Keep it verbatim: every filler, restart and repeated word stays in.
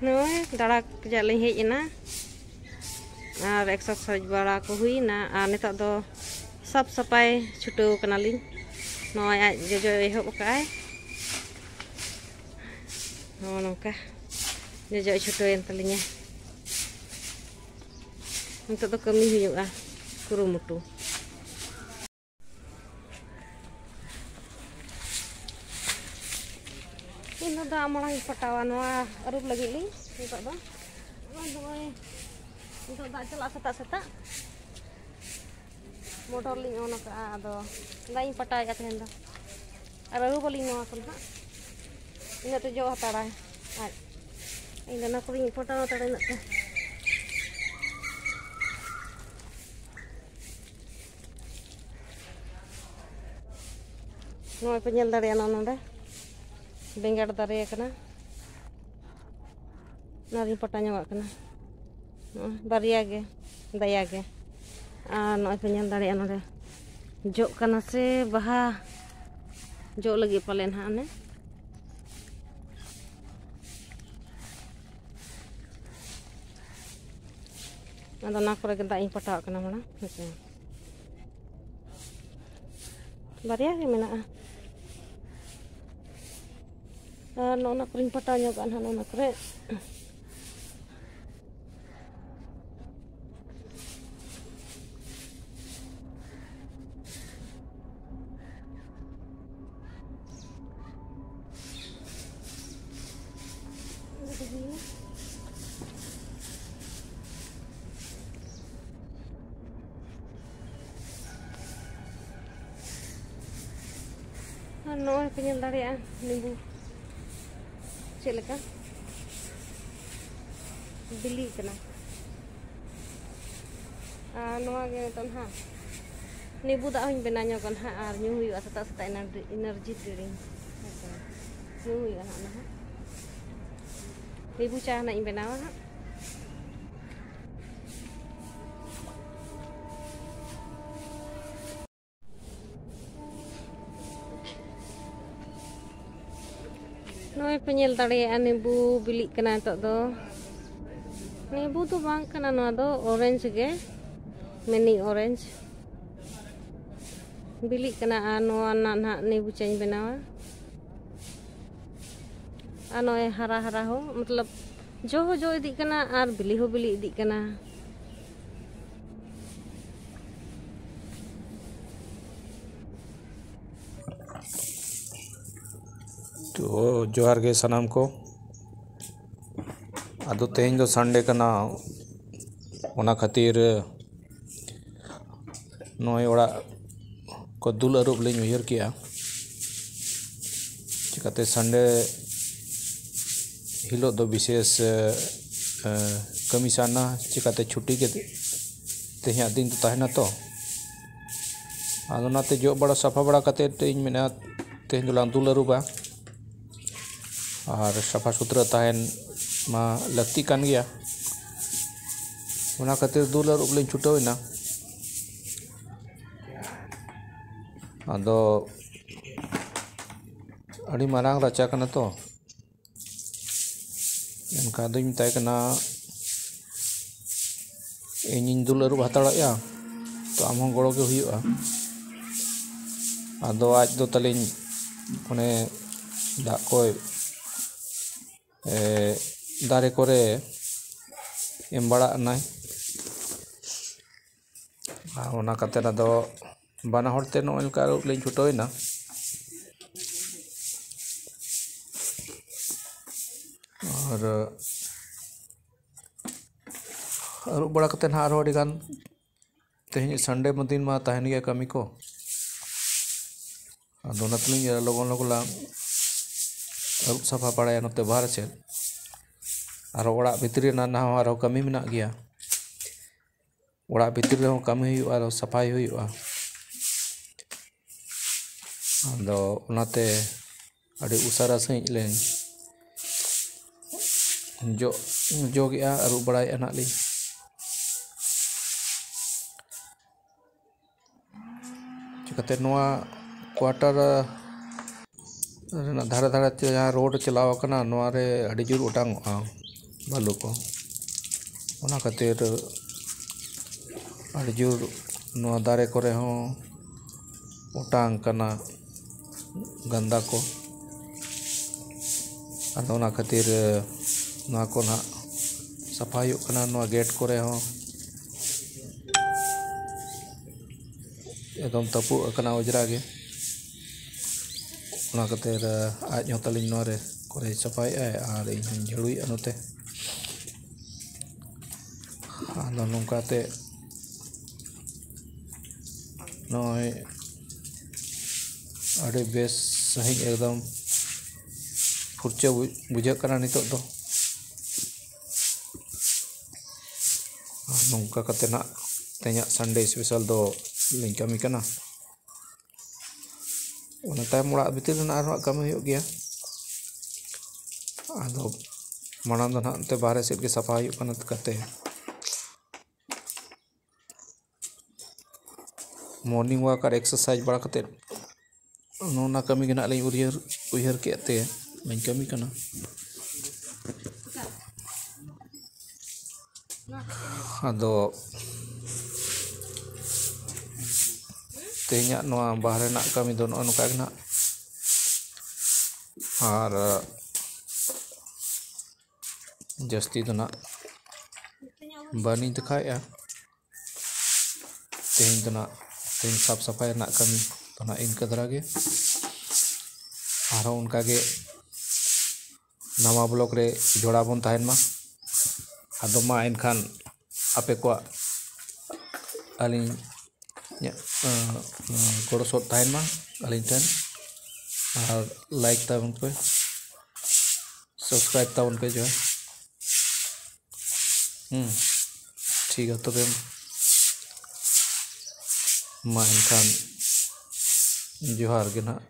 ᱱᱚᱜᱼᱚᱭ ᱫᱟᱬᱟ ᱠᱟᱡᱟᱜ ᱞᱤᱧ ᱦᱮᱡ ᱮᱱᱟ ᱟᱨ ᱮᱠᱥᱚ ᱥᱚᱡᱽ ᱵᱟᱲᱟ ᱠᱚ ᱦᱩᱭᱱᱟ ᱟᱨ ᱱᱤᱛᱚᱜ ᱫᱚ ᱥᱟᱯ ᱥᱟᱯᱟᱭ ᱪᱷᱩᱴᱟᱹᱣ ᱠᱟᱱᱟᱞᱤᱧ᱾ ᱱᱚᱜᱼᱚᱭ ᱟᱡ ᱡᱚᱡᱚ ᱮᱦᱚᱵ ᱟᱠᱟᱫᱼᱟᱭ᱾ ᱱᱚᱜᱼᱚ ᱱᱚᱝᱠᱟ ᱡᱚᱡᱚ ᱪᱷᱩᱴᱟᱹᱣᱮᱱ ᱛᱟᱹᱞᱤᱧᱟ᱾ ᱱᱤᱛᱚᱜ ᱫᱚ ᱠᱟᱹᱢᱤ ᱦᱩᱭᱩᱜᱼᱟ ᱠᱩᱨᱩᱢᱩᱴᱩ᱾ ᱤᱧ ᱫᱚ ᱫᱟᱜ ᱢᱟᱲᱟᱝ ᱤᱧ ᱯᱟᱴᱟᱣᱟ, ᱱᱚᱣᱟ ᱟᱹᱨᱩᱵ ᱞᱟᱹᱜᱤᱫ ᱞᱤᱧ ᱱᱤᱛᱚᱜ ᱫᱚ᱾ ᱱᱚᱜᱼᱚᱭ, ᱱᱚᱜᱼᱚᱭ ᱱᱤᱛᱚᱜ ᱫᱟᱜ ᱪᱟᱞᱟᱜ ᱥᱮᱛᱟᱜ ᱥᱮᱛᱟᱜ᱾ ᱢᱚᱴᱚᱨ ᱞᱤᱧ ᱚᱱ ᱟᱠᱟᱫᱼᱟ, ᱟᱫᱚ ᱫᱟᱜ ᱤᱧ ᱯᱟᱴᱟᱣᱮᱫᱼᱟ ᱛᱮᱦᱮᱧ ᱫᱚ᱾ ᱟᱨ ᱟᱹᱨᱩᱵ ᱟᱹᱞᱤᱧ ᱱᱚᱣᱟ ᱠᱚ ᱱᱟᱦᱟᱜ, ᱤᱱᱟᱹᱜ ᱛᱮ ᱡᱚᱜ ᱦᱟᱛᱟᱲᱟᱭ ᱟᱡ᱾ ᱤᱧ ᱫᱚ ᱚᱱᱟ ᱠᱚᱨᱮᱧ ᱯᱟᱴᱟᱣ ᱦᱟᱛᱟᱲᱟ ᱤᱱᱟᱹᱜ ᱛᱮ᱾ ᱱᱚᱜᱼᱚᱭ ᱯᱮ ᱧᱮᱞ ᱫᱟᱲᱮᱭᱟᱜᱼᱟ, ᱱᱚᱜᱼᱚ ᱱᱚᱰᱮ ᱵᱮᱸᱜᱟᱲ ᱫᱟᱨᱮ ᱟᱠᱟᱱᱟ᱾ ᱚᱱᱟᱨᱤᱧ ᱯᱟᱴᱟ ᱧᱚᱜᱟᱜ ᱠᱟᱱᱟ᱾ ᱱᱚᱜᱼᱚᱭ ᱵᱟᱨᱭᱟ ᱜᱮ, ᱫᱟᱭᱟ ᱜᱮ᱾ ᱟᱨ ᱱᱚᱜᱼᱚᱭ ᱯᱮ ᱧᱮᱞ ᱫᱟᱲᱮᱭᱟᱜᱼᱟ, ᱱᱚᱰᱮ ᱡᱚᱜ ᱠᱟᱱᱟ ᱥᱮ ᱵᱟᱦᱟ ᱡᱚᱜ ᱞᱟᱹᱜᱤᱫ ᱯᱟᱞᱮ ᱱᱟᱦᱟᱜ ᱚᱱᱮ᱾ ᱟᱫᱚ ᱚᱱᱟ ᱠᱚᱨᱮ ᱜᱮ ᱫᱟᱜ ᱤᱧ ᱯᱟᱴᱟᱣᱟᱜ ᱠᱟᱱᱟ ᱢᱟᱲᱟᱝ, ᱦᱮᱸᱥᱮ᱾ ᱵᱟᱨᱭᱟ ᱜᱮ ᱢᱮᱱᱟᱜᱼᱟ᱾ ᱟᱨ ᱱᱚᱜᱼᱚ ᱱᱟ ᱠᱚᱨᱮᱧ ᱯᱟᱴᱟᱣ ᱧᱚᱜᱟᱜᱼᱟ ᱱᱟᱦᱟᱜ, ᱱᱚᱜᱼᱚ ᱱᱟ ᱠᱚᱨᱮ᱾ ᱟᱨ ᱱᱚᱜᱼᱚᱭ ᱯᱮ ᱧᱮᱞ ᱫᱟᱲᱮᱭᱟᱜᱼᱟ ᱱᱤᱵᱩ ᱪᱮᱫ ᱞᱮᱠᱟ ᱵᱤᱞᱤᱜ ᱠᱟᱱᱟ᱾ ᱟᱨ ᱱᱚᱣᱟ ᱜᱮ ᱱᱤᱛᱚᱜ ᱱᱟᱦᱟᱜ ᱱᱤᱵᱩ ᱫᱟᱜ ᱦᱚᱸᱧ ᱵᱮᱱᱟᱣ ᱧᱚᱜᱟ ᱱᱟᱦᱟᱜ, ᱟᱨ ᱧᱩ ᱦᱩᱭᱩᱜᱼᱟ ᱥᱮᱛᱟᱜ ᱥᱮᱛᱟᱜ, ᱮᱱᱟᱨᱡᱤ, ᱮᱱᱟᱨᱡᱤ ᱰᱨᱤᱝᱠ᱾ ᱦᱮᱸ ᱥᱮ ᱵᱟᱝ? ᱧᱩ ᱦᱩᱭᱩᱜᱼᱟ ᱱᱟᱦᱟᱜ ᱚᱱᱟ ᱦᱚᱸ᱾ ᱱᱤᱵᱩ ᱪᱟ ᱱᱟᱦᱟᱜ ᱤᱧ ᱵᱮᱱᱟᱣᱟ ᱦᱟᱸᱜ᱾ ᱱᱚᱜᱼᱚᱭ ᱯᱮ ᱧᱮᱞ ᱫᱟᱲᱮᱭᱟᱜᱼᱟ, ᱱᱤᱵᱩ ᱵᱤᱞᱤᱜ ᱠᱟᱱᱟ ᱱᱤᱛᱚᱜ ᱫᱚ᱾ ᱱᱤᱵᱩ ᱫᱚ ᱵᱟᱝ ᱠᱟᱱᱟ, ᱱᱚᱣᱟ ᱫᱚ ᱚᱨᱮᱧᱡᱽ ᱜᱮ, ᱢᱤᱱᱤ ᱚᱨᱮᱧᱡᱽ᱾ ᱵᱤᱞᱤᱜ ᱠᱟᱱᱟ᱾ ᱟᱨ ᱱᱚᱣᱟ ᱨᱮᱱᱟᱜ ᱱᱟᱦᱟᱜ ᱱᱤᱵᱩ ᱪᱟᱧ ᱵᱮᱱᱟᱣᱟ᱾ ᱟᱨ ᱱᱚᱜᱼᱚᱭ ᱦᱟᱨᱟ ᱦᱟᱨᱟ ᱦᱚᱸ, ᱢᱚᱛᱞᱚᱵ, ᱡᱚ ᱦᱚᱸ ᱡᱚ ᱤᱫᱤᱜ ᱠᱟᱱᱟ ᱟᱨ ᱵᱤᱞᱤ ᱦᱚᱸ ᱵᱤᱞᱤ ᱤᱫᱤᱜ ᱠᱟᱱᱟ᱾ ᱛᱚ, ᱡᱚᱦᱟᱨ ᱜᱮ ᱥᱟᱱᱟᱢ ᱠᱚ᱾ ᱟᱫᱚ ᱛᱮᱦᱮᱧ ᱫᱚ ᱥᱟᱱᱰᱮ ᱠᱟᱱᱟ, ᱚᱱᱟ ᱠᱷᱟᱹᱛᱤᱨ ᱱᱚᱜᱼᱚᱭ ᱚᱲᱟᱜ ᱠᱚ ᱫᱩᱞ ᱟᱹᱨᱩᱵ ᱞᱤᱧ ᱩᱭᱦᱟᱹᱨ ᱠᱮᱜᱼᱟ᱾ ᱪᱤᱠᱟᱹᱛᱮ ᱥᱟᱱᱰᱮ ᱦᱤᱞᱳᱜ ᱫᱚ ᱵᱤᱥᱮᱥ, ᱮ, ᱮ, ᱠᱟᱹᱢᱤ ᱥᱟᱱᱟ, ᱪᱤᱠᱟᱹᱛᱮ ᱪᱷᱩᱴᱤ ᱜᱮ ᱛᱮᱦᱮᱧᱟᱜ ᱫᱤᱱ ᱫᱚ ᱛᱟᱦᱮᱱᱟ ᱛᱚ᱾ ᱟᱫᱚ ᱚᱱᱟᱛᱮ ᱡᱚᱜ ᱵᱟᱲᱟ ᱥᱟᱯᱷᱟ ᱵᱟᱲᱟ ᱠᱟᱛᱮᱫ ᱤᱧ ᱢᱮᱱᱟ, ᱛᱮᱦᱮᱧ ᱫᱚᱞᱟᱝ ᱫᱩᱞ ᱟᱹᱨᱩᱵᱟ᱾ ᱟᱨ ᱥᱟᱯᱷᱟ ᱥᱩᱛᱨᱟᱹ ᱛᱟᱦᱮᱱ ᱢᱟ ᱞᱟᱹᱠᱛᱤ ᱠᱟᱱ ᱜᱮᱭᱟ᱾ ᱚᱱᱟ ᱠᱷᱟᱹᱛᱤᱨ ᱫᱩᱞ ᱟᱹᱨᱩᱵ ᱞᱤᱧ ᱪᱷᱩᱴᱟᱹᱣ ᱮᱱᱟ᱾ ᱟᱫᱚ ᱟᱹᱰᱤ ᱢᱟᱨᱟᱝ ᱨᱟᱪᱟ ᱠᱟᱱᱟ ᱛᱚ, ᱮᱱᱠᱷᱟᱱ ᱫᱚᱧ ᱢᱮᱛᱟᱭ ᱠᱟᱱᱟ, "ᱤᱧᱤᱧ ᱫᱩᱞ ᱟᱹᱨᱩᱵ ᱦᱟᱛᱟᱲᱚᱜᱼᱟ, ᱛᱚ ᱟᱢ ᱦᱚᱸ ᱜᱚᱲᱚ ᱜᱮ ᱦᱩᱭᱩᱜᱼᱟ᱾" ᱟᱫᱚ ᱟᱡ ᱫᱚ ᱛᱟᱹᱞᱤᱧ ᱚᱱᱮ ᱫᱟᱜ ᱠᱚᱭ, ᱮ, ᱫᱟᱨᱮ ᱠᱚᱨᱮ ᱮᱢ ᱵᱟᱲᱟᱜ ᱟᱱᱟᱭ᱾ ᱟᱨ ᱚᱱᱟ ᱠᱟᱛᱮᱫ ᱟᱫᱚ ᱵᱟᱱᱟ ᱦᱚᱲ ᱛᱮ ᱱᱚᱜᱼᱚᱭ ᱱᱚᱝᱠᱟ ᱟᱹᱨᱩᱵ ᱞᱤᱧ ᱪᱷᱩᱴᱟᱹᱣ ᱮᱱᱟ᱾ ᱟᱨ ᱟᱹᱨᱩᱵ ᱵᱟᱲᱟ ᱠᱟᱛᱮᱫ ᱱᱟᱦᱟᱜ ᱟᱨᱦᱚᱸ ᱟᱹᱰᱤ ᱜᱟᱱ, ᱛᱮᱦᱮᱧ ᱥᱟᱱᱰᱮ ᱫᱤᱱ ᱢᱟ ᱛᱟᱦᱮᱱ ᱜᱮᱭᱟ ᱠᱟᱹᱢᱤ ᱠᱚ᱾ ᱟᱫᱚ ᱚᱱᱟ ᱛᱮᱞᱤᱧ ᱞᱚᱜᱚᱱ ᱞᱚᱜᱚᱱ ᱞᱟᱝ ᱟᱹᱨᱩᱵ ᱥᱟᱯᱷᱟ ᱵᱟᱲᱟᱭᱟ ᱱᱚᱛᱮ ᱵᱟᱦᱨᱮ ᱥᱮᱫ᱾ ᱟᱨᱦᱚᱸ ᱚᱲᱟᱜ ᱵᱷᱤᱛᱨᱤ ᱨᱮᱱᱟᱜ ᱱᱟᱦᱟᱜ ᱦᱚᱸ ᱟᱨᱦᱚᱸ ᱠᱟᱹᱢᱤ ᱢᱮᱱᱟᱜ ᱜᱮᱭᱟ᱾ ᱚᱲᱟᱜ ᱵᱷᱤᱛᱨᱤ ᱨᱮᱦᱚᱸ ᱠᱟᱹᱢᱤ ᱦᱩᱭᱩᱜᱼᱟ, ᱟᱨᱦᱚᱸ ᱥᱟᱯᱷᱟᱭ ᱦᱩᱭᱩᱜᱼᱟ᱾ ᱟᱫᱚ ᱚᱱᱟᱛᱮ ᱟᱹᱰᱤ ᱩᱥᱟᱹᱨᱟ ᱥᱟᱺᱦᱤᱡ ᱞᱤᱧ ᱡᱚᱜ, ᱡᱚᱜᱮᱜᱼᱟ, ᱟᱹᱨᱩᱵ ᱵᱟᱲᱟᱭᱮᱫᱼᱟ ᱱᱟᱜ ᱞᱤᱧ᱾ ᱪᱤᱠᱟᱹᱛᱮ ᱱᱚᱣᱟ quarter, ᱨᱮᱱᱟᱜ ᱫᱷᱟᱨᱮ ᱫᱷᱟᱨᱮ ᱛᱮ ᱡᱟᱦᱟᱸ ᱨᱳᱰ ᱪᱟᱞᱟᱣ ᱟᱠᱟᱱᱟ, ᱱᱚᱣᱟ ᱨᱮ ᱟᱹᱰᱤ ᱡᱳᱨ ᱚᱴᱟᱝ ᱚᱜᱼᱟ ᱵᱟᱹᱞᱩ ᱠᱚ᱾ ᱚᱱᱟ ᱠᱷᱟᱹᱛᱤᱨ ᱟᱹᱰᱤ ᱡᱳᱨ ᱱᱚᱣᱟ ᱫᱟᱨᱮ ᱠᱚᱨᱮ ᱦᱚᱸ ᱚᱴᱟᱝ ᱠᱟᱱᱟ ᱜᱟᱱᱫᱟ ᱠᱚ᱾ ᱟᱫᱚ ᱚᱱᱟ ᱠᱷᱟᱹᱛᱤᱨ ᱱᱚᱣᱟ ᱠᱚ ᱱᱟᱦᱟᱜ ᱥᱟᱯᱷᱟ ᱦᱩᱭᱩᱜ ᱠᱟᱱᱟ᱾ ᱱᱚᱣᱟ ᱜᱮᱴ ᱠᱚᱨᱮ ᱦᱚᱸ ᱮᱠᱫᱚᱢ ᱛᱟᱹᱯᱩᱜ ᱟᱠᱟᱱᱟ ᱚᱡᱽᱨᱟ ᱜᱮ᱾ ᱚᱱᱟ ᱠᱷᱟᱹᱛᱤᱨ ᱟᱡ ᱦᱚᱸ ᱛᱟᱹᱞᱤᱧ ᱱᱚᱣᱟ ᱨᱮ ᱠᱚᱨᱮ ᱥᱟᱯᱷᱟᱭᱮᱫᱼᱟᱭ ᱟᱨ ᱤᱧ ᱦᱚᱸᱧ ᱡᱷᱟᱹᱲᱩᱭᱮᱫᱼᱟ ᱱᱚᱛᱮ᱾ ᱟᱫᱚ ᱱᱚᱝᱠᱟᱛᱮ ᱱᱚᱜᱼᱚᱭ ᱟᱹᱰᱤ ᱵᱮᱥ ᱥᱟᱺᱦᱤᱡ ᱮᱠᱫᱚᱢ ᱯᱷᱩᱨᱪᱟᱹ ᱵᱩᱡᱷᱟᱹᱜ ᱠᱟᱱᱟ ᱱᱤᱛᱚᱜ ᱫᱚ᱾ ᱟᱨ ᱱᱚᱝᱠᱟ ᱠᱟᱛᱮ ᱱᱟᱜ ᱛᱮᱦᱮᱧᱟᱜ Sunday special ᱫᱚ ᱞᱤᱧ ᱠᱟᱹᱢᱤ ᱠᱟᱱᱟ᱾ ᱚᱱᱟ ᱛᱟᱭᱚᱢ ᱚᱲᱟᱜ ᱵᱷᱤᱛᱤᱨ ᱨᱮᱱᱟᱜ ᱟᱨᱦᱚᱸ ᱠᱟᱹᱢᱤ ᱦᱩᱭᱩᱜ ᱜᱮᱭᱟ᱾ ᱟᱫᱚ ᱢᱟᱲᱟᱝ ᱫᱚ ᱱᱟᱦᱟᱜ ᱚᱱᱛᱮ ᱵᱟᱦᱨᱮ ᱥᱮᱫ ᱜᱮ ᱥᱟᱯᱷᱟ ᱦᱩᱭᱩᱜ ᱠᱟᱱᱟ᱾ ᱠᱟᱛᱮ morning walk ᱟᱨ exercise ᱵᱟᱲᱟ ᱠᱟᱛᱮ ᱱᱚᱜᱼᱚ ᱱᱟ ᱠᱟᱹᱢᱤ ᱜᱮ ᱱᱟᱦᱟᱜ ᱞᱤᱧ ᱩᱭᱦᱟᱹᱨ, ᱩᱭᱦᱟᱹᱨ ᱠᱮᱫ ᱛᱮ ᱞᱤᱧ ᱠᱟᱹᱢᱤ ᱠᱟᱱᱟ᱾ ᱟᱫᱚ ᱛᱮᱦᱮᱧᱟᱜ ᱱᱚᱣᱟ ᱵᱟᱦᱨᱮ ᱨᱮᱱᱟᱜ ᱠᱟᱹᱢᱤ ᱫᱚ ᱱᱚᱜᱼᱚ ᱱᱚᱝᱠᱟ ᱜᱮ ᱱᱟᱦᱟᱜ᱾ ᱟᱨ ᱡᱟᱹᱥᱛᱤ ᱫᱚ ᱱᱟᱦᱟᱜ ᱵᱟᱹᱞᱤᱧ ᱫᱮᱠᱷᱟᱣᱮᱫᱼᱟ᱾ ᱛᱮᱦᱮᱧ ᱫᱚ ᱱᱟᱦᱟᱜ, ᱛᱮᱦᱮᱧ ᱥᱟᱯ ᱥᱟᱯᱷᱟᱭ ᱨᱮᱱᱟᱜ ᱠᱟᱹᱢᱤ ᱫᱚ ᱱᱟᱦᱟᱜ ᱤᱱᱠᱟᱹ ᱫᱷᱟᱨᱟ ᱜᱮ᱾ ᱟᱨᱦᱚᱸ ᱚᱱᱠᱟ ᱜᱮ ᱱᱟᱣᱟ vlog ᱨᱮ ᱡᱚᱲᱟᱣ ᱵᱚᱱ ᱛᱟᱦᱮᱱ ᱢᱟ᱾ ᱟᱫᱚ ᱢᱟ ᱮᱱᱠᱷᱟᱱ ᱟᱯᱮ ᱠᱚᱣᱟᱜ ᱟᱹᱞᱤᱧ ᱤᱧᱟᱹᱜ, ᱟᱸ, ᱟᱸ, ᱜᱚᱲᱚ ᱥᱚᱦᱚᱫ ᱛᱟᱦᱮᱱ ᱢᱟ ᱟᱹᱞᱤᱧ ᱴᱷᱮᱱ᱾ ᱟᱨ like ᱛᱟᱵᱚᱱ ᱯᱮ, subscribe ᱛᱟᱵᱚᱱ ᱯᱮ᱾ ᱡᱚᱦᱟᱨ᱾ ᱦᱩᱸ, ᱴᱷᱤᱠ ᱜᱮᱭᱟ ᱛᱚᱵᱮ᱾ ᱢᱟ ᱮᱱᱠᱷᱟᱱ ᱡᱚᱦᱟᱨ ᱜᱮ ᱱᱟᱦᱟᱜ᱾